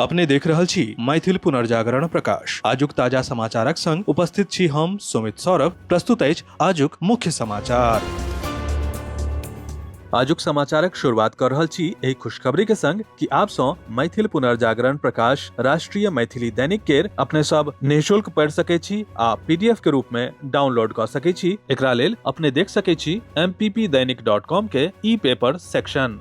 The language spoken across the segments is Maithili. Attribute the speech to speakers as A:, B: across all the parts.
A: अपने देख रहल छी मैथिल पुनर्जागरण प्रकाश। आजुक ताजा समाचारक संग उपस्थित छी हम सुमित सौरभ। प्रस्तुत अछि आजुक मुख्य समाचार। आजुक समाचारक शुरुआत कर रहल छी एहि खुशखबरी के संग कि आप सँ मैथिल पुनर्जागरण प्रकाश राष्ट्रीय मैथिली दैनिक केर अपने सब निःशुल्क पढ़ि सकै छी आ पीडीएफ के रूप में डाउनलोड कऽ सकै छी। एकरा लेल अपने देख सकै छी mppdainik.com के ई पेपर सेक्शन।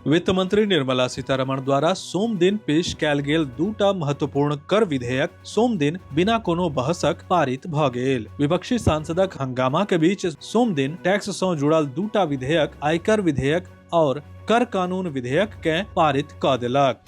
A: वित्त मंत्री निर्मला सीतारमण द्वारा सोम दिन पेश कयल गेल दूटा महत्वपूर्ण कर विधेयक सोम दिन बिना कोनो बहसक पारित भऽ गेल। विपक्षी सांसदक हंगामा के बीच सोम दिन टैक्स सँ जुड़ल दूटा विधेयक आयकर विधेयक और कर कानून विधेयक के पारित कऽ देलक।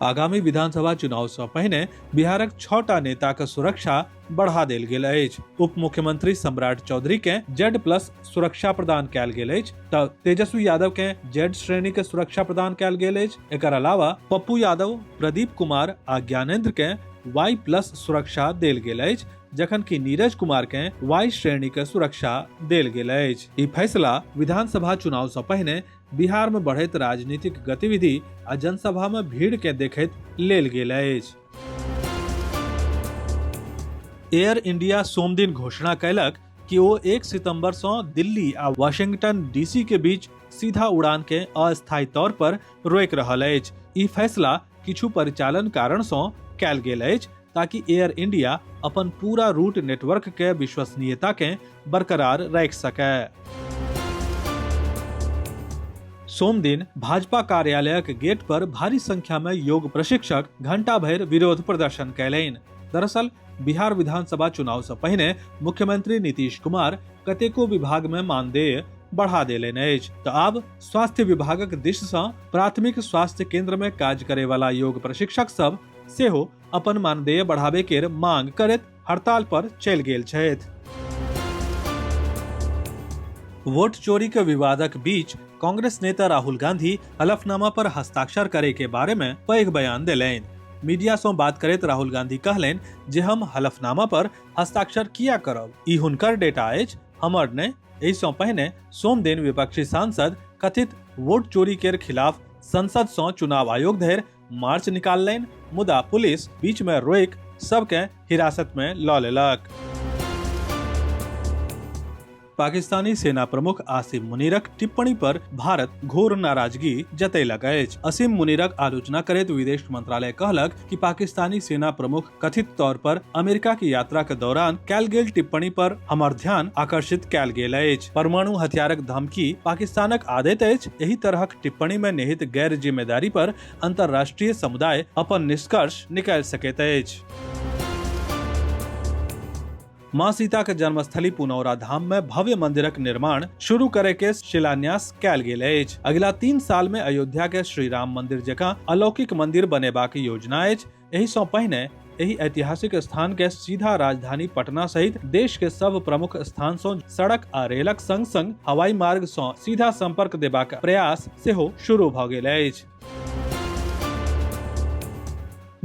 A: आगामी विधानसभा चुनाव सँ पहिने बिहारक 6टा नेताक सुरक्षा बढ़ा देल गेल अछि। उप मुख्यमंत्री सम्राट चौधरी के जेड प्लस सुरक्षा प्रदान कयल गेल अछि तऽ तेजस्वी यादव के जेड श्रेणी के सुरक्षा प्रदान कयल गेल अछि। एकर अलावा पप्पू यादव, प्रदीप कुमार आ ज्ञानेंद्र के वाई प्लस सुरक्षा देल गेल अछि, जखन कि नीरज कुमार के वाई श्रेणी के सुरक्षा देल गेल अछि। ई फैसला विधानसभा चुनाव सँ पहिने बिहार में बढ़ैत राजनीतिक गतिविधि आ जनसभा में भीड़ के देखैत लेल गेल अछि। एयर इंडिया सोमदिन घोषणा कयलक कि ओ 1 सितंबर सँ दिल्ली आ वाशिंगटन डीसी के बीच सीधा उड़ान के अस्थायी तौर पर रोकि रहल अछि। ई फैसला किछु परिचालन कारण सँ कयल गेल अछि ताकि एयर इंडिया अपन पूरा रूट नेटवर्क के विश्वसनीयता के बरकरार राखि सकय। सोमदिन भाजपा कार्यालयक गेट पर भारी संख्या में योग प्रशिक्षक घंटा भरि विरोध प्रदर्शन कयलनि। दरअसल बिहार विधानसभा चुनाव से पहिने मुख्यमंत्री नीतीश कुमार कतेको विभाग में मानदेय बढ़ा देलनि अछि, तऽ आब स्वास्थ्य विभागक दिस सँ प्राथमिक स्वास्थ्य केंद्र में काज करे वाला योग प्रशिक्षक सब सेहो अपन मानदेय बढ़ाबे केर मांग करैत हड़ताल पर चलि गेल छथि। वोट चोरी के विवादक बीच कांग्रेस नेता राहुल गांधी हलफनामा पर हस्ताक्षर करे के बारे में पैघ बयान देलनि। मीडिया सँ बात करैत राहुल गांधी कहलनि जे हम हलफनामा पर हस्ताक्षर किया करब, ई हुनकर डेटा अछि, हमर नहि। एहि सँ पहिने सोमदिन विपक्षी सांसद कथित वोट चोरी केर खिलाफ संसद सँ चुनाव आयोग धरि मार्च निकाललनि, मुदा पुलिस बीच में रोकि सबके हिरासत में लऽ लेलक। पाकिस्तानी सेना प्रमुख आसिम मुनीरक टिप्पणी पर भारत घोर नाराजगी जतेलक अछि। असीम मुनीरक आलोचना करैत विदेश मंत्रालय कहलक कि पाकिस्तानी सेना प्रमुख कथित तौर पर अमेरिका की यात्रा के दौरान कयल गेल टिप्पणी पर हमर ध्यान आकर्षित कयल गेल अछि। परमाणु हथियारक धमकी पाकिस्तानक आदत अछि। एहि तरहक टिप्पणी में निहित गैर जिम्मेदारी पर अंतर्राष्ट्रीय समुदाय अपन निष्कर्ष निकालि सकैत अछि। माँ सीता के जन्मस्थली पुनौरा धाम में भव्य मंदिरक निर्माण शुरू करे के शिलान्यास कयल गेल अछि। अगिला 3 साल में अयोध्या के श्री राम मंदिर जकाँ अलौकिक मंदिर बनेबाक योजना अछि। एहि सँ पहिने एहि ऐतिहासिक स्थान के सीधा राजधानी पटना सहित देश के सब प्रमुख स्थान सँ सड़क आ रेलक संग संग हवाई मार्ग सँ सीधा संपर्क देबाक प्रयास सेहो शुरू भऽ गेल अछि।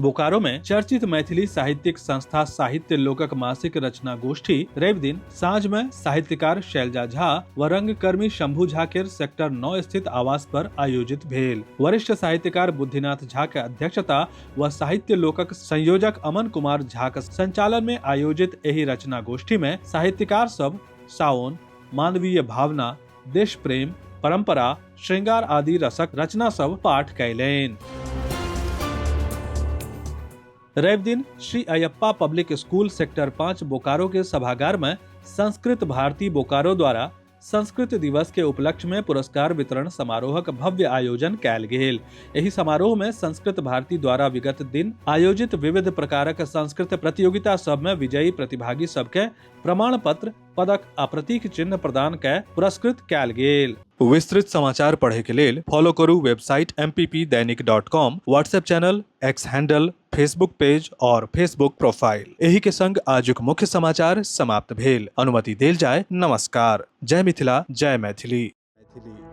A: बोकारो में चर्चित मैथिली साहित्यिक संस्था साहित्य लोकक मासिक रचना गोष्ठी रवि दिन साँझ में साहित्यकार शैलजा झा व रंगकर्मी शंभू झा के सेक्टर 9 स्थित आवास पर आयोजित भेल। वरिष्ठ साहित्यकार बुद्धिनाथ झा के अध्यक्षता व साहित्य लोकक संयोजक अमन कुमार झा के संचालन में आयोजित एहि रचना गोष्ठी में साहित्यकार सब साओन, मानवीय भावना, देश प्रेम, परंपरा, श्रृंगार आदि रसक रचना सब पाठ कयलनि। रवि दिन Shri Ayyappa public school sector 5 Bokaro के सभागार में संस्कृत भारती बोकारो द्वारा संस्कृत दिवस के उपलक्ष्य में पुरस्कार वितरण समारोहक भव्य आयोजन कयल गेल। एहि समारोह में संस्कृत भारती द्वारा विगत दिन आयोजित विविध प्रकारक संस्कृत प्रतियोगिता सब में विजयी प्रतिभागी सबके प्रमाण पत्र, पदक आ प्रतीक चिन्ह प्रदान कय पुरस्कृत कयल गेल। विस्तृत समाचार पढ़े के लेल फॉलो करू website mppdainik.com, WhatsApp channel, X handle, Facebook page और फेसबुक प्रोफाइल। एही के संग आजुक मुख्य समाचार समाप्त भेल। अनुमति देल जाय। नमस्कार। जय मिथिला, जय मैथिली। मैथिली।